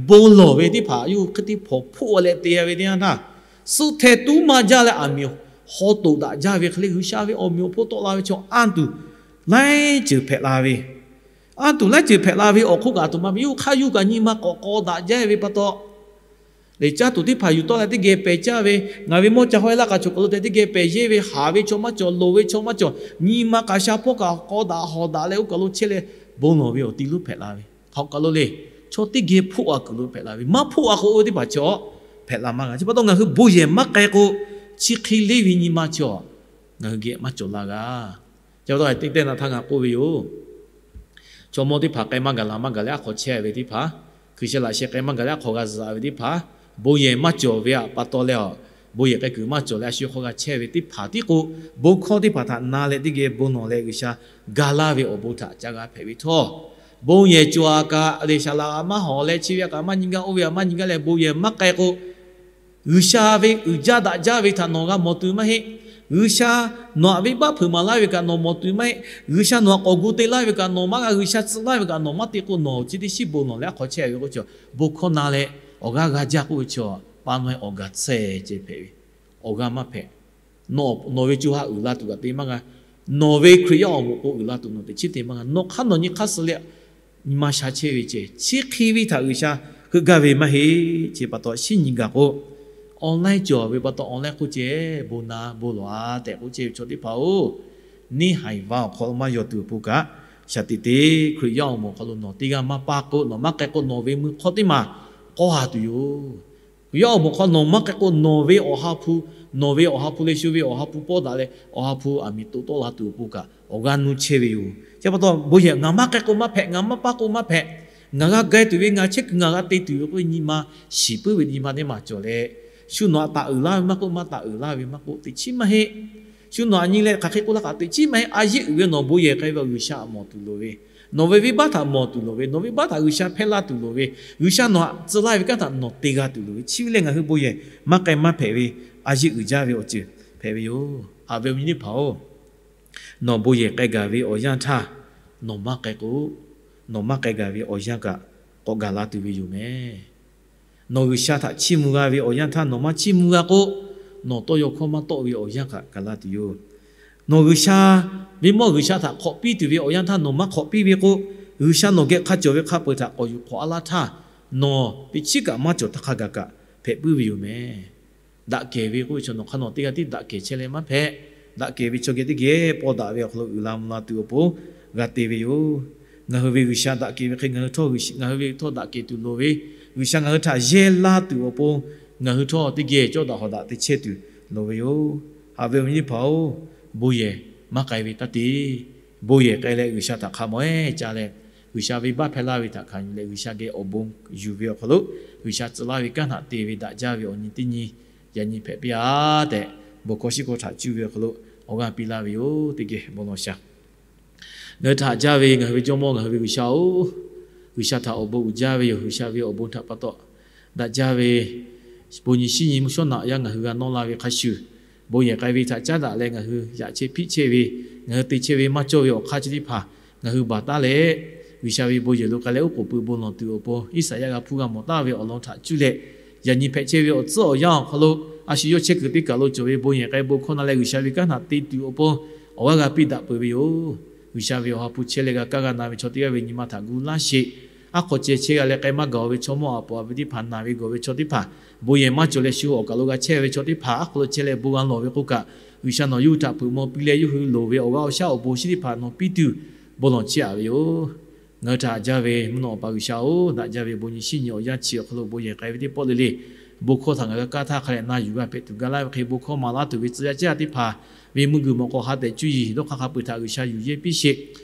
bon lawˬ ve teˇ hpaˍ yawˇ hui hk'e te hpawnˬ hpoˆ leh te ve teˇ yanˇ htaˇ, suhˆ hteh tuˉ maˇ jaˇ leh aˬ miˍ hawˉ toꞈ daꞈ jaˇ ve hk'e le, G'uiˬsha ve awˬ meꞈ awˬ hponˇ tawˆ la ve chaw anˇ tuˬ laiˉ ceuˬ hpehꞈ la ve. Anˇ tuˬ laiˉ ceuˬ hpehꞈ la ve awˬ hk'oˆ kaꞈ aˬ htoꞈ ma ve yawˇ hui hk'aˇ yuˬ kaꞈ nyi ma k'awꞈ k'aw daꞈ jaˇ ve pa taw, lehˬ caˇ tuˬ teˇ hpaˍ yuˬ tawˆ leh teˇ geh pehˬ caˇ ve, ngaˬ ve mawˇ ca hawehˇ laˇ k'a chaw kaˬ lo tehꞈ teˇ geh pehˬ yehˇ ve, haˍ ve chaw maˇ cawˬ, loˍ ve chaw maˇ cawˬ, nyi ma kaꞈ sha hpawˇ kaꞈ k'aw daꞈ hawˍ daꞈ leh oˇ kaˬ lo chehˇ leh bon lawˬ ve awˬ ti lonˉ hpehꞈ la ve. Hk'aˬ kaˬ lo le, chaw teˇ geh hpoˆ a kuiˬ lo hpehꞈ la ve, maˇ hpoˆ a k'o oˇ ve teˇ hpaˍ chaw hpehꞈ la maˇ g'a. Chi pa taw ngaˬ hui bon yehˬ maˇ k'ai k'o, chi hk'e leˇ ve nyi ma chaw ngaˬ hui geh maˇ cawˬ la g'a. Teˇ tawˆ teˇ tawˆ na htaˇ ngaˬ k'oˆ ve yoˬ. Chaw mawˇ teˇ hpaˍ k'ai maˇ gaˬ laˬ maˇ gaˬ leh aˉ hk'aw chehˇ ve teˇ hpaˍ, Hkriꞈ yaˇ laꞈ sheh k'ai maˇ gaˬ leh aˉ hk'aw g'a zuhꞈ ve teˇ hpaˍ, bon yehˬ maˇ cawˬ ve aꞈ pa taw leh, bon yehˬ k'ai kuiˬ maˇ cawˬ leh a shu hk'aw g'a chehˇ ve teˇ hpaˍ tiˉ k'o, bon hkawˇ teˇ hpaˍ htaꞈ na leh teˇ geh bon lawˬ leh G'uiˬsha ga laˇ ve awˬ bon htaꞈ ca g'a hpehꞈ ve htawˇ, bon yehˬ cawˬ aꞈ kaꞈ, leˬ shaˍ laꞈ aꞈ maˇ hawˍ leh chi ve aꞈ kaꞈ maˇ nyi gaˇ, oˇ ve aꞈ maˇ nyi gaˇ leh bon yehˬ maˇ k'ai k'o, G'uiˬsha ve uiˍ jaˇ daꞈ jaˇ ve htaꞈ nawˬ g'a mawˬ tuˬ maˇ heˆ. G'uiˬsha nawˬ aꞈ venˇbaˆ hpeuꞈ maˍ laˇ ve kaꞈ nawˬ mawˬ tuˬ maˇ heˆ. G'uiˬsha nawˬ aꞈ k'awꞈ gu te laˇ ve kaꞈ nawˬ maˇ g'a, G'uiˬsha tcuh laˇ ve kaꞈ nawˬ maˇ te k'o, nawˬ chi teˇ shiˉ bon lawˬ leh aˉ hk'aw chehˇ ve k'o, chaw bon hkawˇ na leh awˬ g'aˇ g'a jaˇ k'oˆ ve chaw, pa naweh awˬ gaˬ tsuhˇ ceh hpehꞈ ve, awˬ g'aˇ maˇ hpehꞈ. Nawˬ ve co ha uiˍ la tuˬ kaꞈ te maˇ g'a. Nawˬ ve Hkriꞈ yaˇ awˬ moˍ k'o uiˍ la tuˬ nawˬ teꞈ chiˉ te maˇ g'a. Nawˬ hk'aˇ nawˬ nyi hk'aˇ suh leh nyi ma sha chehˇ ve ceh, chi hk'e ve htaꞈ G'uiˬsha heuˆ gaˇ ve maˇ heˆ. Chi pa taw shinˉ nyi gaˬ k'o, online cawˬ ve pa taw online k'oˆ ceh, bon na bon lawˬ a tehꞈ k'oˆ chehˇ ve chaw teˇ hpaˍ-oˬ, neˇhaiˬ va awˬ hk'aw lo maˇ yaw tuˬ awˬ pon kaꞈ, shaˍ tiꞈ te Hkriꞈ yaˇ awˬ moˍ hk'aw lo nawˬ teˇ g'aˇ maˇ paˇ k'o, nawˬ maˇ k'ai k'o, nawˬ ve mui hk'awˇ teˇ maˬ k'awˇ ha tuˬ yoˬ. Hkriꞈ yaˇ awˬ moˍ hk'aw nawˬ maˇ k'ai k'o, nawˬ ve awˬ ha hpu, nawˬ ve awˬ ha hpu leh shu ve awˬ ha hpu pawˇ daꞈ leh awˬ ha hpu aˬ miˍ toꞈ tawˆ la tuˬ awˬ pon kaꞈ awˬ g'aˇ nuˇ chehˇ ve yoˬ. Chi pa taw bon yehˬ ngaˬ maˇ k'ai k'o maˇ hpehꞈ, ngaˬ maˇ paˇ k'o maˇ hpehꞈ, ngaˬ g'a gai tuˬ ve, ngaˬ chehˇ kuiˬ ngaˬ g'a te tuˬ ve k'oˆ ve nyi ma shiˍ puiˉ ve nyi ma teˇ maˬ cawˬ leh, shu nawˬ aꞈ taꞈ uiˍ laˇ ve maˇ k'oˆ, maˇ taꞈ uiˍ laˇ ve maˇ k'oˆ, teꞈ chiˉ maˇ heˆ. Shu nawˬ aꞈ nyi leh hk'aˬ hk'e k'oˆ laˇ kaꞈ teꞈ chiˉ maˇ heˆ. A yeˇ uiˍ ve nawˬ bon yehˬ k'ai ve awˬ G'uiˬsha aꞈ mawˬ tuˬ loˍ ve, nawˬ ve venˇbaˆ htaꞈ mawˬ tuˬ loˍ ve, nawˬ venˇbaˆ htaꞈ G'uiˬsha hpehˇ laˇ tuˬ loˍ ve, G'uiˬsha nawˬ aꞈ tcuh laˇ ve kanˉ htaꞈ nawˬ te g'a tuˬ loˍ ve, chi ve lehˬ ngaˬ hui bon yehˬ maˇ k'ai maˇ hpehꞈ ve, a yeˇ uiˍ jaˇ ve awˬ ceuˬ hpehꞈ ve yoˬ. Haꞈ ve awˬ nyi teˇ hpaˍ-oˬ, nawˬ bon yehˬ k'ai gaˬ ve awˬ yanˇ htaˇ, nawˬ maˇ k'ai k'o, nawˬ maˇ k'ai gaˬ ve awˬ yanˇ kaꞈ k'awꞈ gaˬ la tuˬ ve yoˬ meh. Nawˬ G'uiˬsha htaꞈ chiˇ mvuh g'a ve awˬ yanˇ htaˇ nawˬ maˇ chiˇ mvuh g'a k'o, nawˬ tawˇ yaw hkawˇ maˇ tawˆ ve awˬ yanˇ kaꞈ gaˬ la tuˬ yoˬ. Nawˬ G'uiˬsha ve mawˇ G'uiˬsha htaꞈ hk'awꞈ piˇ tuˬ ve awˬ yanˇ htaˇ nawˬ maˇ hk'awꞈ piˇ ve k'o, G'uiˬsha nawˬ geh hk'a cawˬ ve hk'a peu-eˬ htaꞈ k'awꞈ yuˬ hk'awꞈ a laˇ htaˇ, nawˬ teꞈ chiˉ kaꞈ maˇ cawˬ htaˇ hk'a gaˬ kaꞈ hpehꞈ puiˉ ve yoˬ meh. Daꞈ kehˬ ve k'oˆ ve chaw nawˬ hk'aˇ nawˬ teˇ g'aˇ tiˉ daꞈ kehˬ chehˇ leh maˇ hpehꞈ. Daꞈ kehˬ ve chaw geh teˇ geh pawˇ daꞈ ve awˬ hk'aw lo uiˍ la mvuh la tuˬ awˬ pon g'a te ve yoˬ. Ngaˬ hui ve G'uiˬsha daꞈ kehˬ ve hk'e, ngaˬ hui htawˇ, ngaˬ hui ve htawˇ daꞈ kehˬ tuˬ loˍ ve, G'uiˬsha ngaˬ hui htaꞈ yehˇ laˇ tuˬ awˬ pon ngaˬ hui htawˇ teˇ geh cawˇ daꞈ hawˍ daꞈ te chehˇ tuˬ loˍ ve yoˬ. Haꞈ ve awˬ nyi teˇ hpaˍ-oˬ, bon yehˬ maˇ k'ai ve taˇ te. Bon yehˬ k'ai leh G'uiˬsha htaꞈ hk'a mawˬ-eˬ ca leh, G'uiˬsha venˇbaˆ hpehˇ laˇ ve htaꞈ hkanˍ yuˬ leh G'uiˬsha geh awˬ bon yuˬ ve awˬ hk'aw lo, G'uiˬsha tcuh laˇ ve kanˉ htaꞈ te ve daꞈ jaˇ ve awˬ nyi teˇ nyi yaꞈ nyi hpehꞈ piˇ-a tehꞈ, bon hkawˇ shiˉ hkawˇ htaꞈ cuˇ ve awˬ hk'aw lo awˬ g'aˇ piˇ laˇ ve yoˬ. Teˇ geh bon lawˬ shaˍ. Ngaˬ hui htaꞈ haꞈ jaˇ ve ngaˬ hui ve Jawˇmawˇ, ngaˬ hui ve G'uiˬsha-oˬ, G'uiˬsha htaꞈ awˬ bon uiˍ jaˇ ve yoˬ. G'uiˬsha ve awˬ bon htaꞈ pa taw daꞈ jaˇ ve bon nyi shinˉ nyi mvuhˇ shawˉ naꞈ yaˇ ngaˬ hui g'a nawˇ la ve hk'a shuˍ, bon yehˬ k'ai ve htaꞈ caˉ daꞈ leh ngaˬ hui yaꞈ chehˇ hpiˆ chehˇ ve, ngaˬ hui te chehˇ ve maˇ cawˇ ve awˬ hk'aˇ chi teˇ hpaˍ ngaˬ hui baˬ taˉ leh, G'uiˬsha ve bon yehˬ lo k'ai leh oˉ k'oˍ pui bon lawˬ tuˬ awˬ pon Iˉsaˍyaˆ g'a hpuˇ g'a mawˬ taˍ ve awˬ lawn htaꞈ cuˇ leh, yaꞈ nyi hpehꞈ chehˇ ve awˬ tcuhˉ awˬ yanˇ awˬ hk'aw lo a shu yawˇ chehˇ kuiˬ teˇ kaˬ lo cawˬ ve bon yehˬ k'ai bon hkawˇ na leh G'uiˬsha ve kanˉ htaꞈ te tuˬ awˬ pon awˬ g'aˇ g'a piˇ daꞈ peuˬ ve yoˬ. G'uiˬsha ve awˬ ha hpu chehˇ leh g'a kaˇ g'a na ve chaw teˇ g'aˇ ve nyi ma htaꞈ gu laˇ sheˍ. Aˉ hk'aw ceh chehˇ g'a leh k'ai maˇ gaˬ ve chaw mawˇ aꞈ paˍ aˬ ve teˇ hpaˍ, naˬ ve gawˬ ve chaw teˇ hpaˍ, bon yehˬ maˇ cawˬ leh shu awˬ kaˬ lo g'a chehˇ ve chaw teˇ hpaˍ aˉ hk'aw lo chehˇ leh bon g'a lawˬ ve k'o kaꞈ, G'uiˬsha nawˬ yawˇ hui htaꞈ hpeuꞈ maw piˇ leh yawˇ hui loˍ ve awˬ g'aˇ awˬ shaˉ awˬ bon shinˉ teˇ hpaˍ nawˬ piˇ tuˬ bon lawˬ chehˇ-a ve yoˬ. Ngaˬ hui htaꞈ haꞈ jaˇ ve mvuhˇ naw awˬ pa G'uiˬsha-oˬ, daꞈ jaˇ ve bon nyi shinˉ nyi awˬ yanˇ chi awˬ hk'aw lo bon yehˬ k'ai ve teˇ pawˆ le le, bon hkawˇ htaꞈ ngaˬ hui g'a kaˇ htaˇ hk'a leh na yuˬ g'a hpehꞈ tuˬ ga laˇ ve hk'e, bon hkawˇ maˍ laˇ tuˬ ve tcuh yaˇ caˉ yaˇ teˇ hpaˍ ve meuˇ g'uiˬ mawˬ k'aw ha tehꞈ cuˇ yiˍ dawˇ hk'aˇ hk'a peu-eˬ htaꞈ G'uiˬsha yuˬ yehˇ piˇ sheˍ.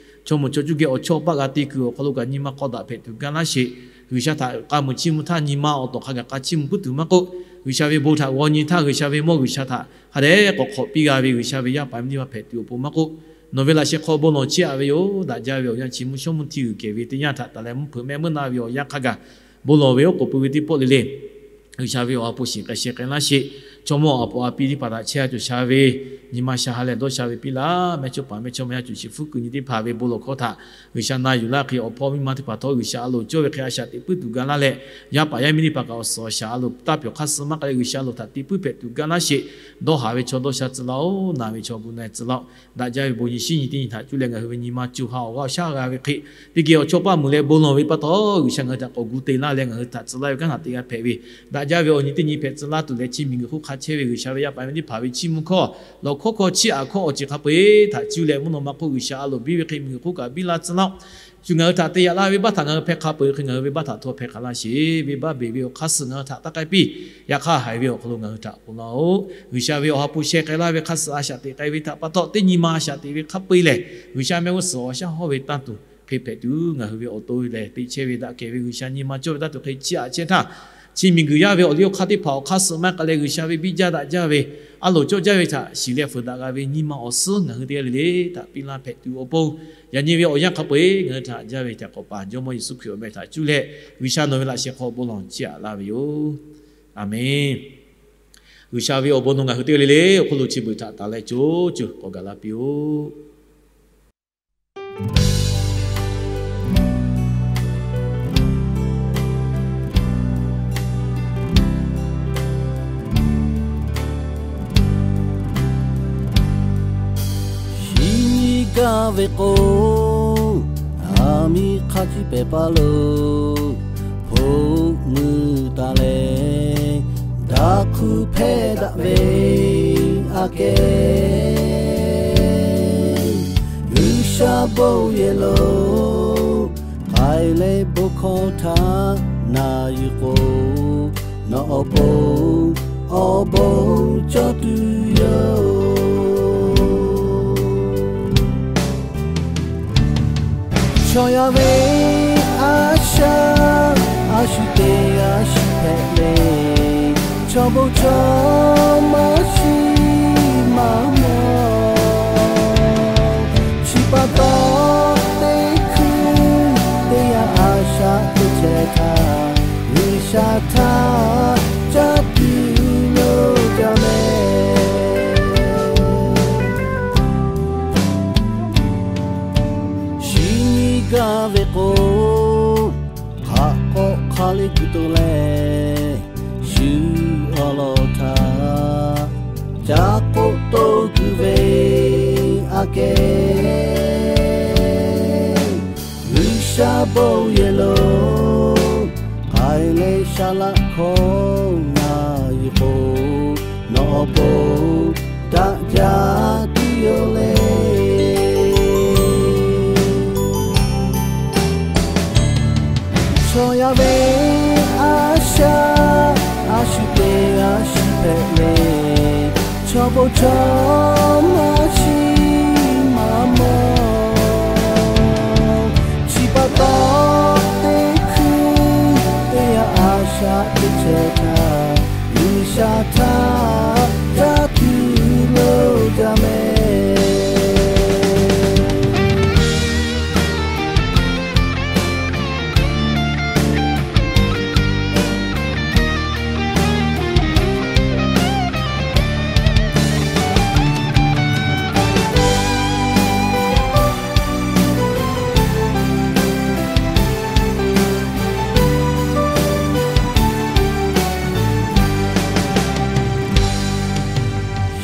Chaw mawˬ chaw cuˇ geh awˬ chawˇ paˆ g'a te kuiˬ awˬ hk'aw lo kaꞈ nyi ma k'aw daꞈ hpehꞈ tuˬ ga laˇ sheˍ. G'uiˬsha htaꞈ k'a muiˬ chiˇ mvuh htaˇ nyi ma awˬ tawˍ hk'a gaˬ k'a chiˇ mvuh puiˉ tuˬ maˇ k'oˆ, G'uiˬsha ve bon htaꞈ g'aw nyi htaˇ G'uiˬsha ve mawˇ G'uiˬsha htaꞈ hk'a dehꞈ k'awꞈ hk'awꞈ piˇ g'a ve G'uiˬsha ve yaˇ paˍ miˇ teˇ hpaˍ hpehꞈ tuˬ awˬ pon maˇ k'oˆ, nawˬ ve laꞈ sheh hk'aw bon lawˬ chehˇ-a ve yoˬ. Daꞈ jaˇ ve awˬ yanˇ chi mvuhˇ shawˉ mvuhˇ hti g'uiˬ kehˬ ve teˇ yanˇ htaꞈ taˍ leh mvuhˇ hpeuꞈ mehˆ meuˇ na ve awˬ yanˇ hk'a gaˬ bon lawˬ ve oˉ k'oˍ pui ve teˇ pawˆ le le, G'uiˬsha ve awˬ ha hpu shiˍ k'ai sheh k'ai laˇ sheˍ. Chaw mawˇ aˬ paˍ aˬ pi teˇ hpaˍ htaꞈ chehˇ a cawˬ sha ve, nyi ma sha ha leh dawˇ sha ve piˇ laˇ. Mehˇchawˇpaˍ mehˇchawˇma yaˇ cawˬ sheˍ hpfuhˇ kuiˬ nyi teˇ hpaˍ ve bon lawˬ hkawˇ htaꞈ G'uiˬsha na yuˬ laˇ hk'e, awˬ hpawˇ miˇ ma teˇ hpaˍ htawˇ G'uiˬsha a loˍ cawˇ ve hk'e a shaꞈ teꞈ puiˉ tuˬ ga laˇ leh, yaˇ paˍ yaˇ miˇ teˇ hpaˍ kaꞈ awˬ suhˍ awˬ shaˍ a loˍ taˇ pyawˬ hk'aˇ suh maˇ k'ai leh G'uiˬsha a loˍ htaꞈ te puiˉ hpehꞈ tuˬ ga laˇ sheˍ. Dawˇ haˍ ve chaw dawˇ sha tcuh laˇ-oˬ, naˬ ve chaw gu na tcuh laˇ-oˬ. Daꞈ jaˇ ve bon nyi shinˉ nyi teˇ nyi htaꞈ cuˇ leh ngaˬ hui ve nyi ma co ha awˬ g'aˇ awˬ shaˉ g'a ve hk'e, teˇ geh awˬ chawˇ paˆ muiˬ leh bon lawˬ ve pa taw, G'uiˬsha ngaˬ hui htaꞈ k'awꞈ gu te laˇ leh ngaˬ hui htaꞈ tcuh laˇ ve kanˉ htaꞈ te g'a hpehꞈ ve, daꞈ jaˇ ve awˬ nyi teˇ nyi hpehꞈ tcuh laˇ tuˬ leh chi miˬguiˬ hk'oˆ hk'a chehˇ ve G'uiˬsha ve yaˇ paˍ yaˇ miˇ teˇ hpaˍ ve chiˇ mvuh hkawˇ, lawˬ hkawˇ hkawˇ chiˇ aꞈ hkawˇ awˬ ceuˬ hk'a peu-eˬ htaꞈ cuˇ leh mvuhˇ naw ma hk'oˆ G'uiˬsha a loˍ biˇ ve hk'e miˬguiˬ hk'oˆ kaꞈ biˇ laˇ tcuh laˇ-oˬ. tuˬ ngaˬ hui htaꞈ te yaꞈ laˇ ve venˇbaˆ htaꞈ ngaˬ hui hpeh hk'a peu-eˬ hk'e ngaˬ hui venˇbaˆ htaꞈ htawˇ hpeh hk'a laˇ sheˍ. Venˇbaˆ beˬ ve awˬ hk'aˇ suh ngaˬ hui htaꞈ taˇ k'ai piˇ. Yaꞈ hk'aˇ haiˬ ve awˬ hk'aw lo ngaˬ hui htaꞈ k'oˆ laˇ-oˆ. G'uiˬsha ve awˬ ha hpu sheh k'ai laˇ ve hk'a suh a shaꞈ teꞈ k'ai ve htaꞈ pa taw, teˇ nyi ma a shaꞈ teꞈ ve hk'a peu-eˬ lehˬ, G'uiˬsha mehˆ g'uˇ suhˍ awˬ shaˉ hawˇ ve tanˇ tuˬ hk'e hpehꞈ tuˬ, ngaˬ hui ve awˬ to lehˬ teꞈ chehˇ ve daꞈ kehˬ ve G'uiˬsha nyi ma cawˇ ve tanˇ tuˬ hk'e chiˇ aꞈ chehˇ htaˇ, chi miˬguiˬ yaˇ ve awˬ liˇ awˬ hk'aˇ teˇ hpaˍ awˬ hk'aˇ suh maˇ k'ai leh, G'uiˬsha ve biˇ jaˇ daꞈ jaˇ ve a loˍ cawˇ jaˇ ve htaꞈ shiˍ leh fuiˍ daꞈ g'a ve nyi ma awˬ suhˉ ngaˬ hui teˇ g'aˇ le le htaꞈ piˇ laˇ hpehꞈ tuˬ awˬ pon, yaꞈ nyi ve awˬ yanˇ hk'a peu-eˬ ngaˬ hui htaꞈ jaˇ ve htaꞈ k'awꞈ paˍ Jawˇmawˇ Yeˍsuˆ Hkriꞈ awˬ meh htaꞈ cuˇ leh, G'uiˬsha nawˬ ve laꞈ sheh hk'aw bon lawˬ chiˇ aꞈ laˇ ve yoˬ. Aˬmenˍ. G'uiˬsha ve awˬ bon nawˬ ngaˬ hui teˇ g'aˇ le le awˬ hk'oˆ lo chi beuꞈ htaꞈ tanˍ leh co ceuˬ k'awꞈ gaˬ la piˇ-oˆ. Shi nyi gaˇ ve k'o, aˬ miˍ hk'a ciˇ pehˍ paˇ lo hpoˆ mui taˍ leh, daꞈ hk'u hpehˇ daꞈ ve aꞈ kehˬ, G'uiˬsha bon yehˬ lo k'ai leh bon hkawˇ htaꞈ na yuˬ k'o, nawˬ awˬ pon awˬ bon cawˇ tuˬ yoˬ. Chaw yaˇ ve a shaꞈ a shu teˇ g'aˇ shiˍ hpehꞈ le. Chaw bon chaw maˇ shiˍ maˇ mawˬ. Chi pa taw, teˇ hkuiˉ teˇ yanˇ a shaꞈ teˇ chehˇ htaˇ, G'uiˬsha htaꞈ caˇ tuˬ lo jaˇ mehˍ. Shi nyi gaˇ ve k'o, hk'aꞈ k'awꞈ hk'a le kuˬ to leh, shu awˬ lawn htaꞈ ca k'oˆ to kuiˬ ve aꞈ kehˬ, G'uiˬsha bon yehˬ lo k'ai leh shaˍ laꞈ hkawˇ na yuˬ k'o, nawˬ awˬ pon daꞈ jaˇ tuˬ yoˬ le. Chaw yaˇ ve a shaꞈ a shu teˇ g'aˇ shiˍ hpehꞈ le. Chaw bon chaw maˇ shiˍ maˇ mawˬ. Chi pa taw, teˇ hkuiˉ teˇ yanˇ a shaꞈ teˇ chehˇ htaˇ, G'uiˬsha htaꞈ caˇ tuˬ lo jaˇ mehˍ.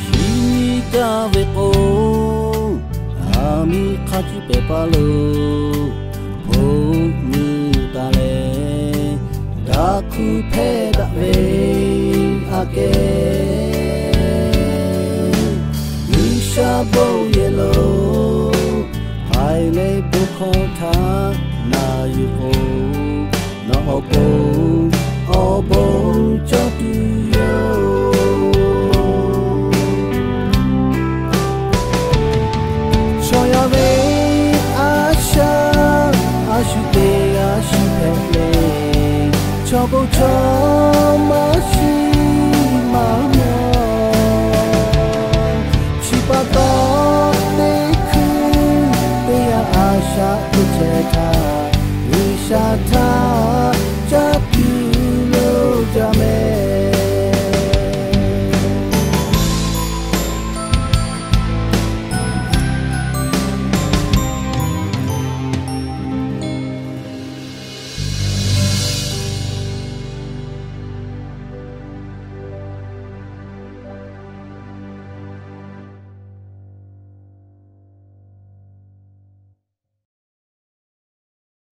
Shi nyi gaˇ ve k'o, aˬ miˍ hk'a ciˇ pehˍ paˇ lo hpoˆ mui taˍ leh, daꞈ hk'u hpehˇ daꞈ ve aꞈ kehˬ, G'uiˬsha bon yehˬ lo k'ai leh bon hkawˇ htaꞈ na yuˬ k'o, nawˬ awˬ pon awˬ bon cawˇ tuˬ yoˬ. Chaw yaˇ ve a shaꞈ a shu teˇ g'aˇ shiˍ hpehꞈ le. Chaw bon chaw maˇ shiˍ maˇ mawˬ. Chi pa taw, teˇ hkuiˉ teˇ yanˇ a shaꞈ teˇ chehˇ htaˇ, G'uiˬsha htaꞈ